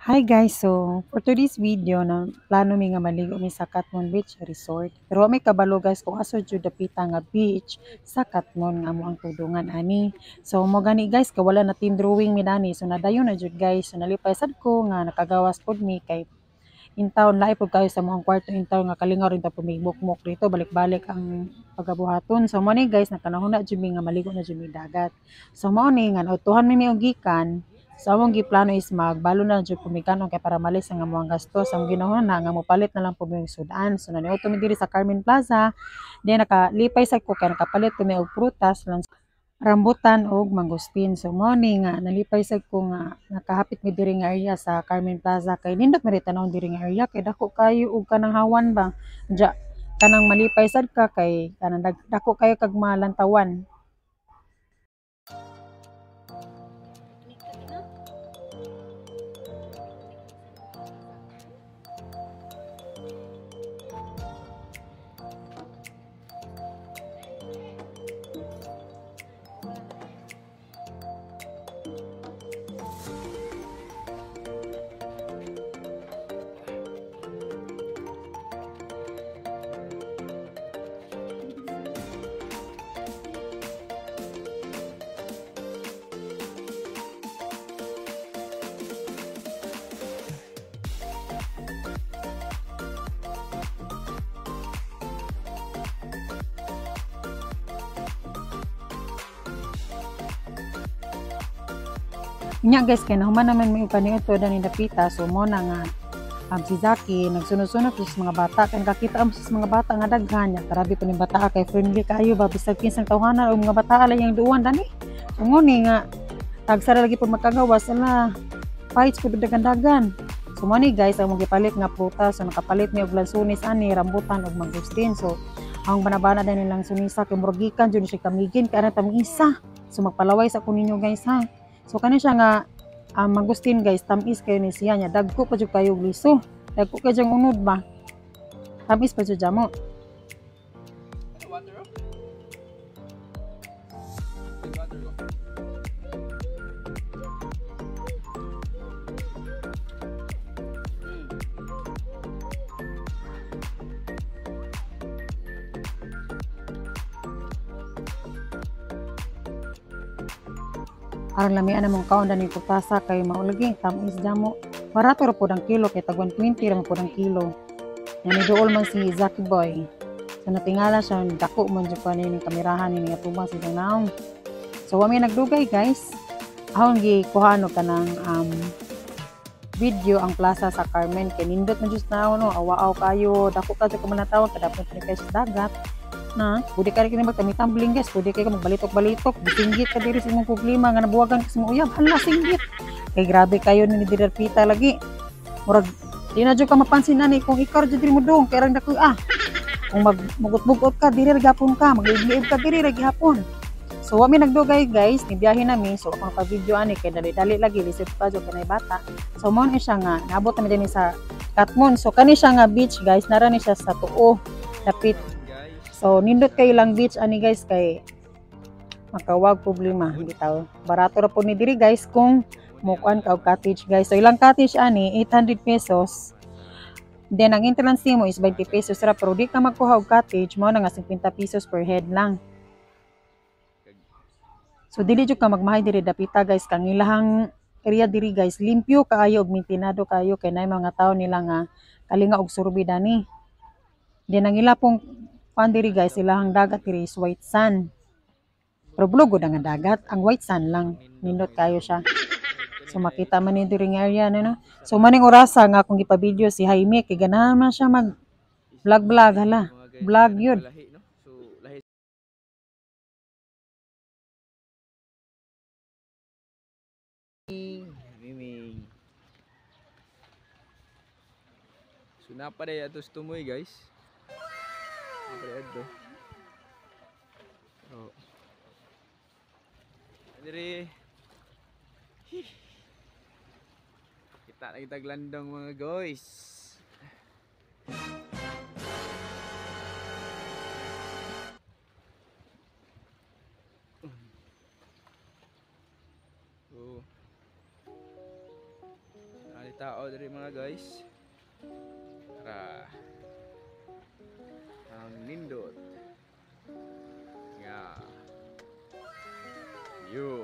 Hi guys, so for today's video na plano mi nga maligo mi sa Catmon Beach Resort. Pero wa mi kabalo guys kung asa jud dapita nga beach sa Catmon nga amo ang tudungan ani. So mo gani guys kay wala na team drawing mi dani. So nadayon na jud guys. So nalipay sad ko nga nakagawas pod mi kay in town lahi pud kayo sa among kwarto in town nga kalingaw rin ta pud mukmok dito, balik-balik ang pagabuhaton. So mo ni guys, nakanahuna jud mi nga maligo na jud mi dagat. So mao ni nga nautuhan mi og gikan. So among giplano is magbalo na jud pud mi kanon kay para malis ang among gastos. Ang ginahuna nga mopalit na lang pud mi og sudan. So naniudto mi diri sa Carmen Plaza. Then nakalipay sa ko kay nakapalit mi og prutas lang, rambutan og mangosteen. So mao ni nga nalipay sad ko nga nakahapit mi diri nga area sa Carmen Plaza kay nindot man tan-awon diri nga area kay dako kayo og kanang hawan ba. Diya kanang malipay sad ka kay kanang dako kayo kag malantawan. Unya guys, kay nahuman naman mi og kaniadto dani dapita, so mo na nga si Zaki nagsunod-sunod sa mga bata kay nakakita am sa mga bata nga daghan nya grabe po ning bata kay friendly kaayo ba bisag kinsang tawhana og mga bata lang yang duwan dani. So nguni nga tagsara lagi pud makagawas ala fights pud dagan-dagan. So mo ni guys ang gipalit nga prutas, so nakapalit mi og lansones ani, rambutan og mangosteen. So ang banabana din nilang sunisa kay murag gikan jud siya kamigin kay ana tamong isa. So magpalaway sa ko ninyo guys ha. So kani siya nga mangosteen guys, tamis kayo ni siya nya dagko pa jud kayo liso. Dagko kay jang unod ba. Tamis pa jud jamo. Water? Water ko. Aron lamian among kaon dani putasa kay maulagi tamis jamo. Barato ra pud ang kilo kay tag 120 ra man pud ang kilo. Nya ni duol man si Zaki Boy. So natingala siya dako man jud pa ni kamerahan ni nga tubang sa naong. So wa mi nagdugay guys. Ahon gikuhaan og kanang video ang plaza sa Carmen kay nindot man jud sa naon no, awaaw kayo, dako ka jud ka manatawag kadapot ni kay sa dagat. Na, pwede ka rin kini magtami-tumbling guys, pwede kayo magbalitok-balitok, singgit ka diri sa imong problema nga nabuwagan ka sa imong uyab, hala singgit. Kay grabe kayo ni diri pita lagi. Murag di na jud ka mapansin ani kung ikaw jud diri mo dong kay rang dako ah. Kung magmugot-mugot ka diri ra gapon ka, magliib-liib ka diri ra gihapon. So wa mi nagdugay guys, nibiyahe nami, so ako naka-video ani kay dali-dali lagi lisod pa jud kanay bata. So mao ni siya nga naabot nami dinhi sa Catmon. So kani siya nga beach guys, nara ni siya sa tuo dapit. So nindot kayo lang beach ani guys kay makawag problema bitaw. Barato ra po ni diri guys kung mukuan ka og cottage guys. So ilang cottage ani 800 pesos. Then ang entrance nimo is 20 pesos ra, pero di ka magkuha og cottage mao na nga 50 pesos per head lang. So dili jud ka magmahay diri dapita guys, kang ilahang area diri guys limpyo kaayo og mintinado kaayo kay nay mga tawo nila nga kalinga og survey dani. Then ang ila pong kuan diri guys, ilahang dagat diri is white sand. Pero blue gud ang dagat, ang white sand lang nindot kayo siya. So makita man ni diri nga area no. So maning orasa nga akong gipa-video si Jaime kay ganahan man siya mag vlog vlog, hala vlog yun. Miming. So napaday ato sa tumoy guys. Napaday ato. Oh. Dire. Kita na kita glandong mga guys. Oh. Tao diri mga guys. Tara. Ang nindot. Nga. Yo.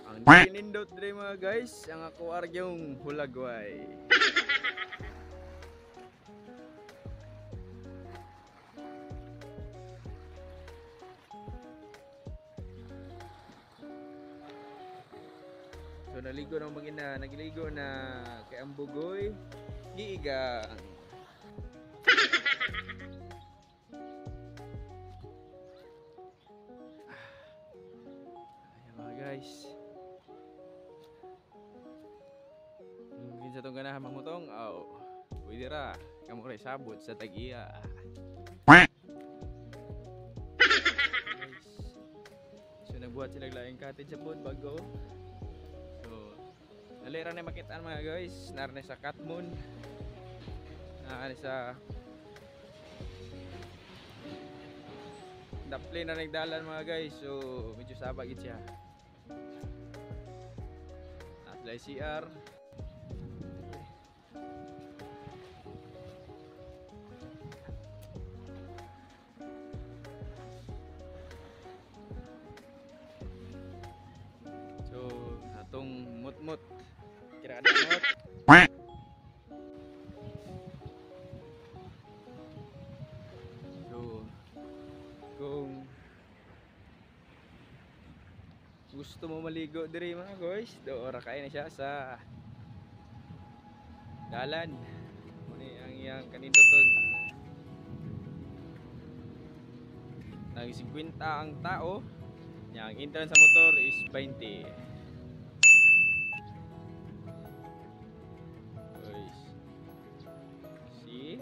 Ang nindot diri mga guys, ang ako argyong hulagway. So naligo na mag-ina, nagligo na kay ang bugoy, giigang. Ayan mga guys. Kinsa tong ganahan mangutong? Oh, pwede ra. Kamo ray sabot sa tag-iya. Guys. So nagbuhat sila laing cottage sa pod bago. Dali ra na makitaan mga guys, naa sa Catmon. Naa sa Daplin na nagdalan mga guys. So medyo sabag gid siya. At CR. So atong mutmut kira kadamot. So kung gusto mo maligo diri mga guys, do ora kay na siya sa dalan. Muni ang iyang kanindoton. Nag 50 ang tao. Nya ang entrance sa motor is 20. Guys. See?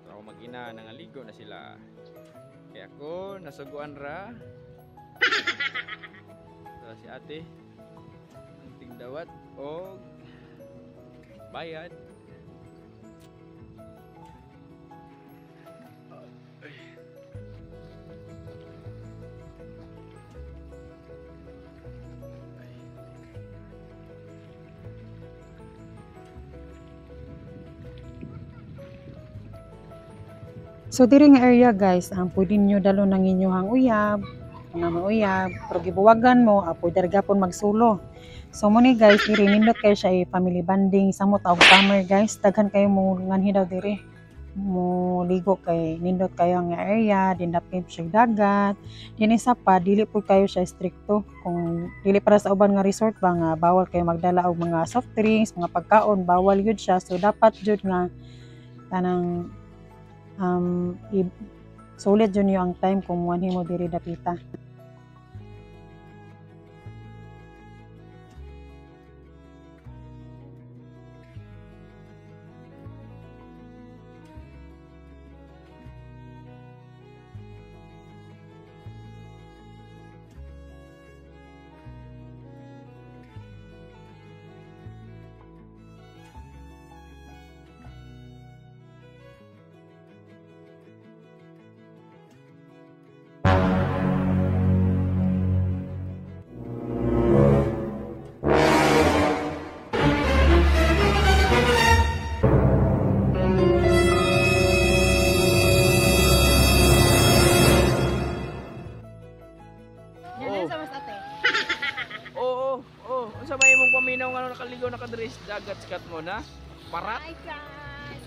Pero ako mag-ina, nangaligo na sila. Kaya ako, nasuguan ra. So, si ate, ang tigdawat og bayad. So diri nga area guys, ang pwede niyo dalon ang inyong uyab, mga uyab, pero gibuwagan mo, pwede ra gapon magsulo. So mo ni guys, diri nindot kayo siya family bonding samot og summer guys, daghan kayo mo nganhi daw diri. Mo ligo kay nindot kayo nga area, dindapit siya dagat. Dinhi sa pa dili pud kayo siya strikto kung dili para sa uban nga resort ba nga bawal kayo magdala og mga soft drinks, mga pagkaon, bawal gyud siya. So dapat jud nga kanang sulit jud niyo ang time kung muanhi mo diri dapita. Oo. Unsa may imong paminaw nga nakaligo nakadiri sa dagat sa Catmon ha? Parat. Hi guys.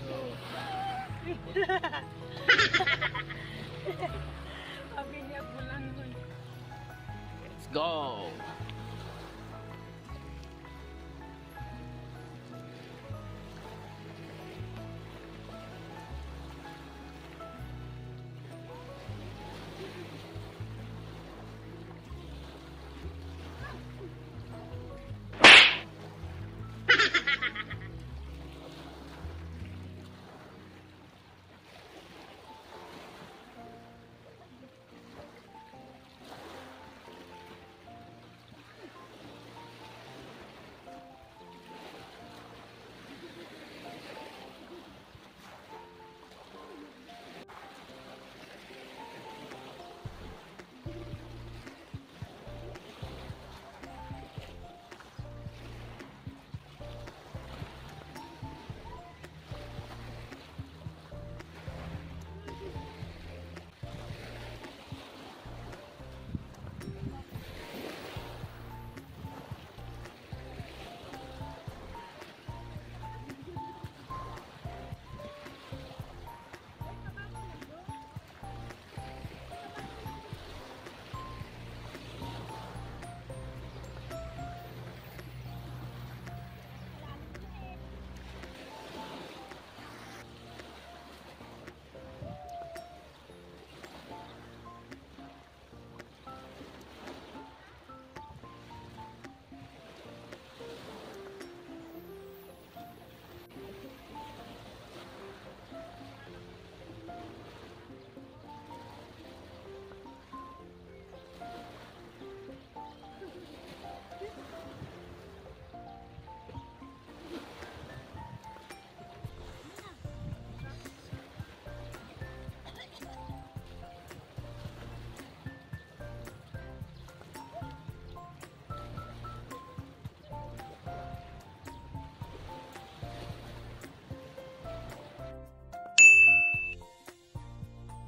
Sabi niya bulang. Let's go.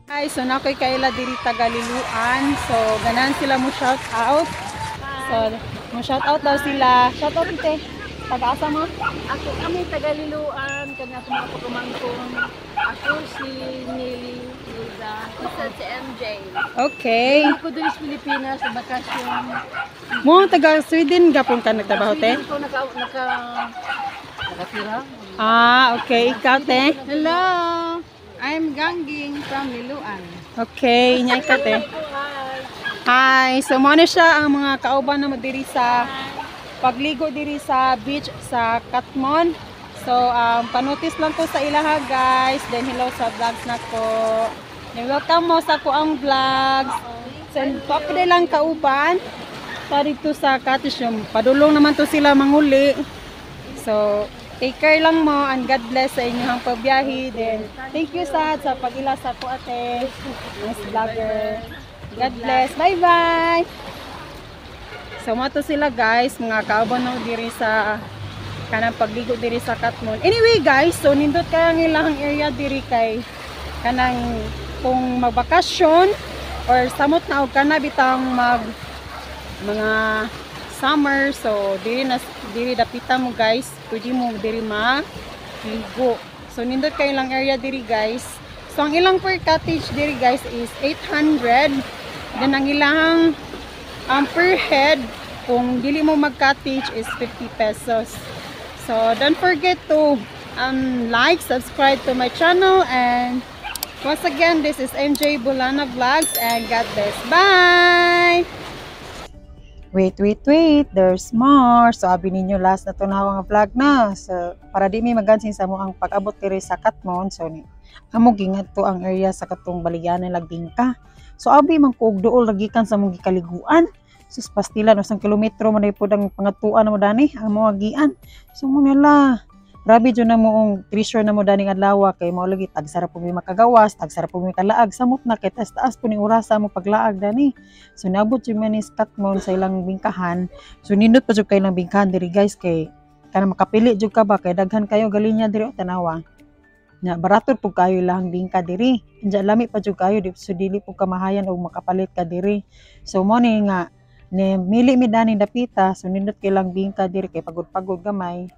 Hi, so naa ko'y kaila diri taga Liloan. So ganahan sila mo shout out. So mo shout out daw sila. Shout out, te. Taga-asa mo? Ako kami taga Liloan, kanya ako mga pagumangkon. Ako si Nelly Hilda. Isa si MJ. Okay. Ako diri sa Pilipinas sa bakasyon. Mo taga Sweden gapon ka nagtrabaho, te? Sweden ko nakatira. Ah, okay. Ikaw, te? Hello! I'm Gangging from Liloan. Okay, inya ikaw, te. Hi. So mo na siya ang mga kauban na mo diri sa pagligo diri sa beach sa Katmon. So panotice lang ko sa ilaha, guys. Then hello sa vlogs nako. Then welcome mo sa akoang vlogs. So papde lang kauban pa dito sa cottage yung padulong naman to sila manguli. So take care lang mo and God bless sa inyong pagbiyahe. Then thank you sa pag-ila sa ako, ate. Nice vlogger. God bless. Bye-bye. So mo to sila, guys, mga kauban no diri sa kanang pagligo diri sa Katmon. Anyway guys, so nindot kay ang ilang area diri kay kanang kung magbakasyon or samot na og kana bitang mag mga summer, so diri na diri dapita mo, guys, pwede mo diri ma ligo. So nindot kay ilang area diri, guys. So ang ilang per cottage diri, guys, is 800. Then ang ilang per head kung dili mo mag cottage is 50 pesos. So don't forget to like, subscribe to my channel, and once again, this is MJ Bulana Vlogs and God bless. Bye. Wait, wait, wait. There's more. So, abi ninyo last na to na nga vlog na. So, para di mi magansin sa mo ang pag-abot diri sa Katmon. So, ni, amo to ang area sa katong baligyanan lag bingka. So, abi man ko og duol ra gikan sa mong gikaliguan. Sus, pastilan, usang kilometro man pud ang pangatuan mo dani, ang mga gian. So, mo nila, grabe jud na mo ang treasure na mo dani nga adlaw kay mao lagi tagsa ra po mi makagawas, tagsa ra po mi kalaag, samot na kay taas-taas po ni orasa mo paglaag dani. So naabot jud man ni Katmon sa ilang bingkahan. So nindot pa jud kay ilang bingkahan diri, guys, kay kanang makapili jud ka ba kay daghan kayo galinya diri o tanawa. Nya barato pud kayo ilang bingka diri. Nya lami pa jud kayo di, so dili pud kamahayan og makapalit ka diri. So mo ni nga ni mili mi dani dapita, so nindot kay ilang bingka diri kay pagod-pagod gamay.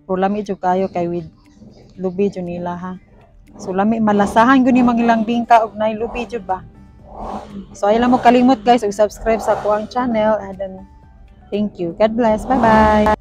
Pero lami jud kayo kay with lubi jud nila ha. So lami malasahan gyud ni mga ilang bingka og nay lubi jud ba. So ayaw lang mo kalimot, guys, og subscribe sa akoang channel and then thank you. God bless. Bye-bye.